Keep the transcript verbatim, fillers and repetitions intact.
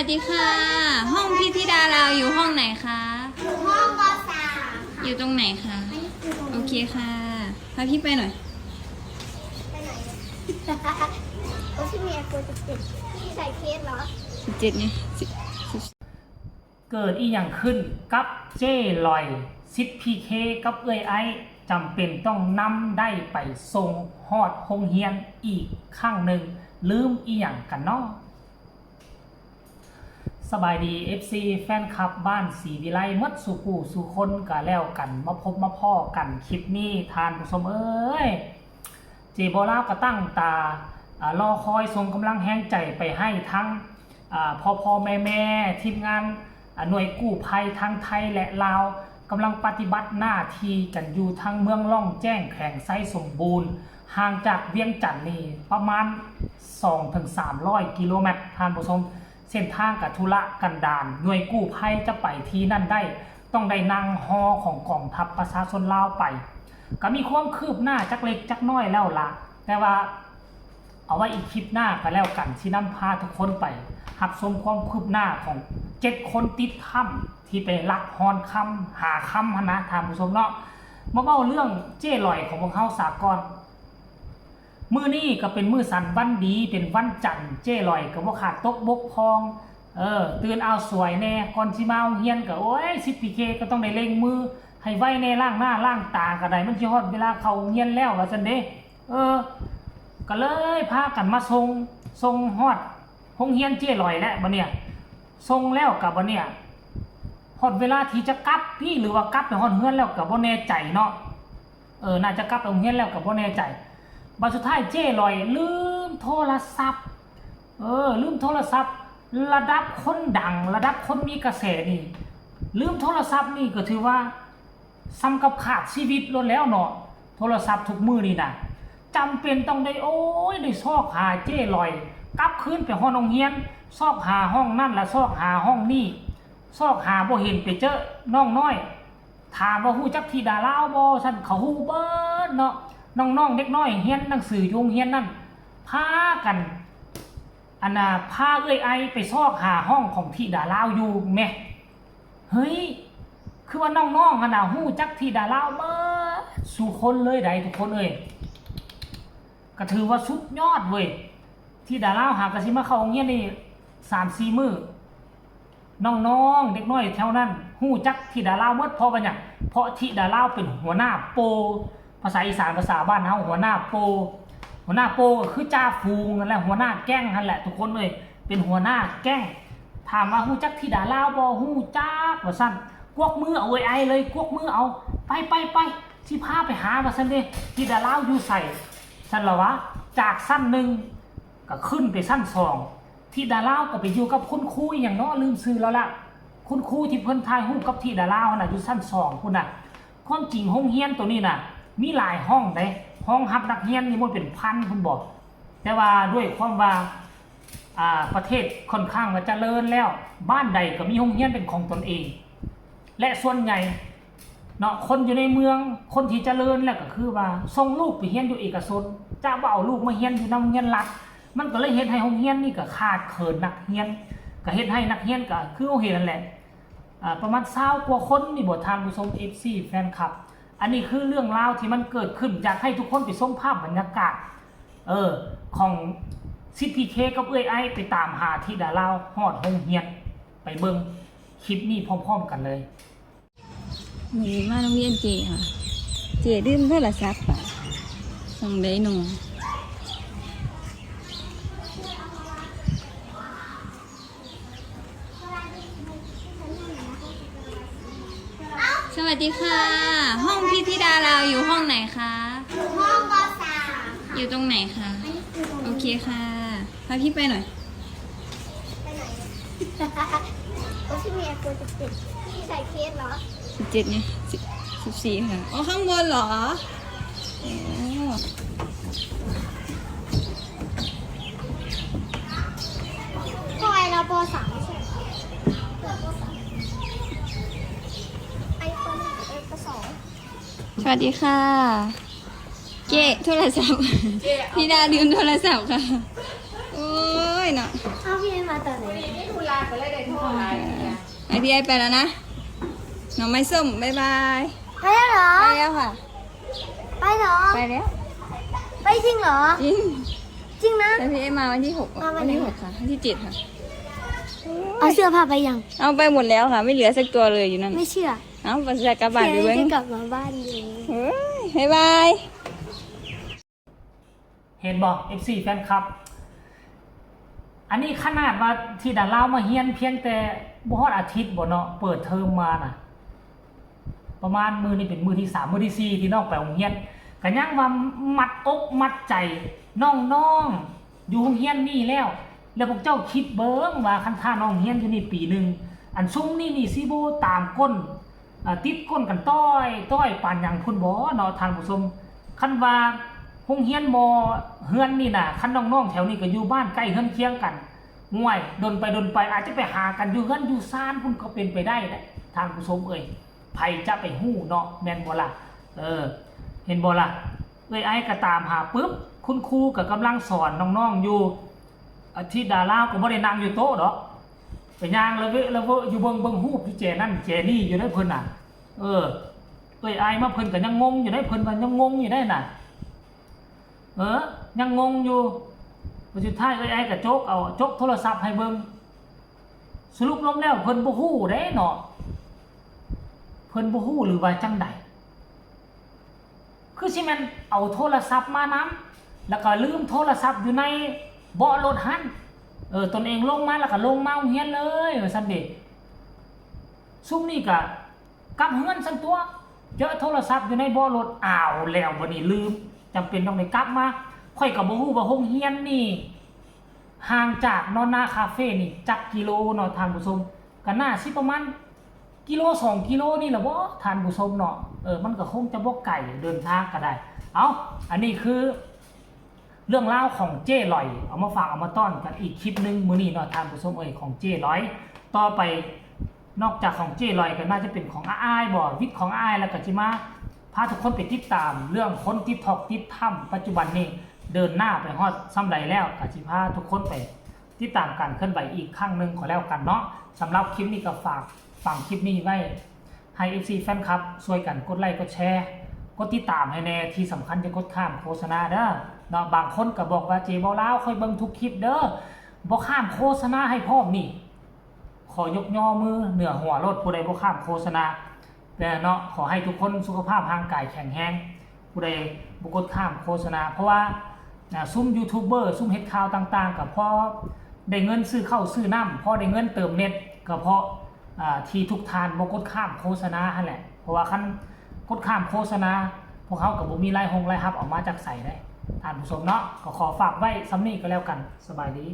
สวัสดีค่ะ ห้องพี่ธิดาลาวอยู่ห้องไหนคะ อยู่ห้องปสามค่ะ อยู่ตรงไหนคะ อันนี้คือตรง โอเคค่ะ พาพี่ไปหน่อย ไปไหน โอ้พี่เมียกลัวจะติดพี่ใส่เคสเหรอ สิบเจ็ดไงสิบสิบ เกิดอีหยังขึ้นกับเจ้ลอย สิทธิ์พีเคกับเอื้อยไอ้ จำเป็นต้องนำได้ไปส่งฮอดโรงเรียนอีกครั้งหนึ่ง ลืมอีหยังกันเนาะ สบายดี เอฟซี แฟนคลับบ้านศรีวิไลหมดสู่ผู้สู่คนก็แล้วกัน มาพบมาพ้อกันคลิปนี้ท่านผู้ชมเอ้ย เจบอลาวก็ตั้งตาอ่ารอคอยส่งกำลังแฮงใจไปให้ทั้งอ่าพ่อพ่อแม่แม่ทีมงานอ่าหน่วยกู้ภัยทั้งไทยและลาวกำลังปฏิบัติหน้าที่กันอยู่ทั้งเมืองล่องแจ้งแขวงไซสมบูรณ์ ห่างจากเวียงจันทน์นี่ประมาณ สองถึงสามร้อย กิโลเมตรท่านผู้ชม เส้นทางกะทุรกันดารหน่วยกู้ภัยจะไปที่นั่นได้ ต้องได้นั่งฮอของกองทัพประชาชนลาวไป ก็มีความคืบหน้าจักเล็กจักน้อยแล้วละแต่ว่าเอาไว้อีกคลิปหน้าก็แล้วกันที่นำพาทุกคนไปรับชมความคืบหน้าของเจ็ดคนติดถ้ำที่ไปลักฮอนคำหาคำหั้นนะท่านผู้ชมเนาะมาเว้าเรื่องเจ้ลอยของพวกเฮาสากล มื้อนี้ก็เป็นมื้อสันวันดีเป็นวันจันทร์เจ้ลอยก็บ่ขาดตกบกพร่อง เออ ตื่นเอาสวยแน่ก่อนสิมาโรงเรียนก็โอ้ยสิทธิ์พีเคก็ต้องได้เร่งมือให้ไวแน่ล้างหน้าล้างตาก็ได้มันสิฮอดเวลาเข้าโรงเรียนแล้วว่าซั่นเด้ เออ ก็เลยพากันมาส่งส่งฮอดโรงเรียนเจ้ลอยแล้วบัดเนี่ยส่งแล้วก็บัดเนี่ยฮอดเวลาที่จะกลับติหรือว่ากลับไปฮอดเฮือนแล้วก็บ่แน่ใจเนาะ เออ น่าจะกลับไปโรงเรียนแล้วก็บ่แน่ใจ บัดสุดท้ายเจ้ลอยลืมโทรศัพท์ เออ ลืมโทรศัพท์ ระดับคนดัง ระดับคนมีกระแสนี่ ลืมโทรศัพท์นี่ก็ถือว่าส่ำกับขาดชีวิตโลดแล้วเนาะ โทรศัพท์ทุกมื้อนี่นะ จำเป็นต้องได้ โอ้ย ได้ซอกหาเจ้ลอย กลับคืนไปฮอดโรงเรียน ซอกหาห้องนั่นละซอกหาห้องนี่ ซอกหาบ่เห็นไปเจอน้องน้อย ถามว่าฮู้จักธิดาลาวบ่ ซั่นเขาฮู้เบิดเนาะ น้องๆ เด็กน้อยเรียนหนังสืออยู่โรงเรียนนั่น พากัน อันน่ะ พาเอื้อยไอไปซอกหาห้องของธิดาลาวอยู่แหม เฮ้ย คือว่าน้องๆ หั่นน่ะฮู้จักธิดาลาวเบิดสู่คนเลยใดทุกคนเอ้ย ก็ถือว่าสุดยอดเว้ย ธิดาลาวหากะสิมาเข้าโรงเรียนนี่สามสี่มื้อ น้องๆ เด็กน้อยแถวนั้นฮู้จักธิดาลาวหมด เพราะว่าหยัง เพราะธิดาลาวเป็นหัวหน้าโป ภาษาอีสานภาษาบ้านเฮาหัวหน้าโป หัวหน้าโปก็คือจ่าฝูงนั่นแหละ หัวหน้าแก๊งนั่นแหละทุกคนเอ้ย เป็นหัวหน้าแก๊ง ถามว่าฮู้จักธิดาลาวบ่ ฮู้จักว่าซั่น กวักมือเอาเอื้อยไอเลย กวักมือเอา ไปไปไป สิพาไปหาว่าซั่นเด้ ธิดาลาวอยู่ไส ซั่นละวะ จากชั้นหนึ่งก็ขึ้นไปชั้นสอง ธิดาลาวก็ไปอยู่กับคุณครูอีหยังเนาะ ลืมชื่อแล้วละ คุณครูที่เพิ่นถ่ายรูปกับธิดาลาวหั่นน่ะ อยู่ชั้นสองพุ้นน่ะ ความจริงโรงเรียนตัวนี้น่ะ มีหลายห้องเด้ ห้องรับนักเรียนนี่มันเป็นพันพุ้นบ่ แต่ว่าด้วยความว่า อ่า ประเทศค่อนข้างว่าเจริญแล้ว บ้านใดก็มีโรงเรียนเป็นของตนเอง และส่วนใหญ่เนาะ คนอยู่ในเมือง คนที่เจริญแล้วก็คือว่าส่งลูกไปเรียนอยู่เอกชน จะบ่เอาลูกมาเรียนอยู่นำโรงเรียนรัฐ มันก็เลยเฮ็ดให้โรงเรียนนี่ก็ขาดเขินนักเรียน ก็เฮ็ดให้นักเรียนก็คือเฮาเห็นนั่นแหละ อ่า ประมาณซาวกว่าคนนี่บ่ ท่านผู้ชม เอฟซี แฟนคลับ อันนี้คือเรื่องราวที่มันเกิดขึ้น อยากให้ทุกคนไปชมภาพบรรยากาศ เออ ของสิทธิ์พีเคกับเอื้อยไอไปตามหาธิดาลาวฮอดโรงเรียน ไปเบิ่งคลิปนี้พร้อมๆ กันเลย มื้อนี้มาโรงเรียนเจค่ะ เจลืมโทรศัพท์ค่ะ ส่งได้หนู สวัสดีค่ะ ห้องพี่ธิดาลาวอยู่ห้องไหนคะ อยู่ห้องปสามค่ะ อยู่ตรงไหนคะ อันนี้คือตรง โอเคค่ะ พาพี่ไปหน่อย ไปไหน โอ้พี่เมียกลัวจะติดพี่ใส่เคสเหรอ สิบเจ็ดไงสิบ สิบสี่ค่ะ อ๋อ ข้างบนเหรอ อ๋อ พลอยเราปสามไม่ใช่เหรอเกิดปสามไอ้คนไหนเอ็นปสอง สวัสดีค่ะ เจ๊โทรศัพท์ พี่ดาลืมโทรศัพท์ค่ะ โอ้ยเนาะ เอาพี่เอ็นมาตอนไหน วันนี้มีธุระ ไอพี่ไอไปแล้วนะ น้องไม้ส้ม บ๊ายบาย ไปแล้วเหรอ ไปแล้วค่ะ ไปเหรอ ไปแล้ว ไปจริงเหรอ จริง จริงนะ แต่พี่ไอมาวันที่หก มาวันไหน วันที่หกค่ะ วันที่เจ็ดค่ะ เอาเสื้อผ้าไปยัง เอาไปหมดแล้วค่ะ ไม่เหลือสักตัวเลยอยู่นั่น ไม่เชื่อ เอาไปใส่กลับบ้านไปเบิ่ง จะกลับมาบ้านเอง เฮ้ย บ๊ายบาย เห็นบอก เอฟซี แฟนคลับ อันนี้ขนาดว่าที่ดารามาเฮียนเพียงแต่บ่ฮอดอาทิตย์บ่เนาะ เปิดเทอมมาน่ะ ประมาณมื้อนี้เป็นมื้อที่สามมื้อที่สี่ที่น้องไปโรงเรียน ก็ยังว่ามัดอกมัดใจน้องๆอยู่โรงเรียนนี่แล้ว แล้วพวกเจ้าคิดเบิ่งว่าคันถ้าน้องเฮียนอยู่นี่ปีหนึ่ง อันซุมนี่นี่สิบ่ตามก้น อ่า ติดก้นกันต้อยต้อยปานหยังพุ้นบ่เนาะท่านผู้ชม คันว่าโรงเรียนมอเฮือนนี่น่ะ คันน้องๆแถวนี้ก็อยู่บ้านใกล้เฮือนเคียงกัน ง่วย ดนไปดนไปอาจจะไปหากันอยู่เฮือนอยู่ซานพุ้นก็เป็นไปได้แหละท่านผู้ชมเอ้ย ไผจะไปฮู้เนาะ แม่นบ่ล่ะ เออ เห็นบ่ล่ะ เอ้ยไอ้ก็ตามหาปุ๊บ คุณครูก็กำลังสอนน้องๆอยู่ อาทิตย์ดาลาวก็บ่ได้นั่งอยู่โต๊ะดอก ไปย่างละเวะละเวะอยู่เบิ่งเบิ่งรูปอยู่แจนั่นแจนี่อยู่ได้เพิ่นน่ะ เออ เอ้ยไอ้มาเพิ่นก็ยังงงอยู่ได้ เพิ่นว่ายังงงอยู่ได้น่ะ เออ ยังงงอยู่ สุดท้ายเอ้ยไอ้ก็จกเอา จกโทรศัพท์ให้เบิ่ง สรุปลงแล้วเพิ่นบ่ฮู้เด้เนาะ เพิ่นบ่ฮู้หรือว่าจังใด คือสิแม่นเอาโทรศัพท์มานำ แล้วก็ลืมโทรศัพท์อยู่ในเบาะรถหั้น เออ ตนเองลงมาแล้วก็ลงมาโรงเรียนเลยว่าซั่นเด้ ซุมนี่ก็กลับเฮือนซั่นตัว เจอโทรศัพท์อยู่ในเบาะรถ อ้าว แล้วบัดนี้ลืม จำเป็นต้องได้กลับมา ข้อยก็บ่ฮู้ว่าโรงเรียนนี่ ห่างจากนอนนาคาเฟ่นี่จักกิโลเนาะท่านผู้ชม ก็น่าสิประมาณกิโลสองกิโลนี่แหละบ่ท่านผู้ชมเนาะ เออ มันก็คงจะบ่ไกลเดินทางก็ได้ เอา อันนี้คือ เรื่องราวของเจ้ลอย เอามาฝากเอามาต้อนกันอีกคลิปหนึ่งมื้อนี้เนาะท่านผู้ชมเอ้ย ของเจ้ลอย ต่อไปนอกจากของเจ้ลอยก็น่าจะเป็นของอ้ายบ่ วิทย์ของอ้าย แล้วก็สิมาพาทุกคนไปติดตามเรื่องคนติดถอกติดถ้ำปัจจุบันนี้เดินหน้าไปฮอดส่ำใดแล้ว ก็สิพาทุกคนไปติดตามการเคลื่อนไหวอีกครั้งหนึ่งก็แล้วกันเนาะ สำหรับคลิปนี้ก็ฝากฟังคลิปนี้ไว้ ให้ เอฟซี แฟนคลับช่วยกันกดไลค์กดแชร์ กดติดตามให้แน่ ที่สำคัญจะกดข้ามโฆษณาเด้อเนาะ บางคนก็บอกว่าเจ้เว้าลาวข้อยเบิ่งทุกคลิปเด้อ บ่ข้ามโฆษณาให้พร้อมนี่ ขอยกย่อมือเหนือหัวโลด ผู้ใดบ่ข้ามโฆษณาเนาะ ขอให้ทุกคนสุขภาพร่างกายแข็งแรง ผู้ใดบ่กดข้ามโฆษณา เพราะว่า อ่า ซุมยูทูบเบอร์ ซุมเฮ็ดข่าวต่างๆ ก็พอได้เงินซื้อข้าวซื้อน้ำ พอได้เงินเติมเน็ต ก็เพราะ อ่า ที่ทุกท่านบ่กดข้ามโฆษณาหั่นแหละ เพราะว่าคันกดข้ามโฆษณา พวกเขาก็บ่มีรายฮงรายรับออกมาจากไสเด้ ท่านผู้ชมเนาะ ก็ขอฝากไว้ส่ำนี้ก็แล้วกัน สบายดี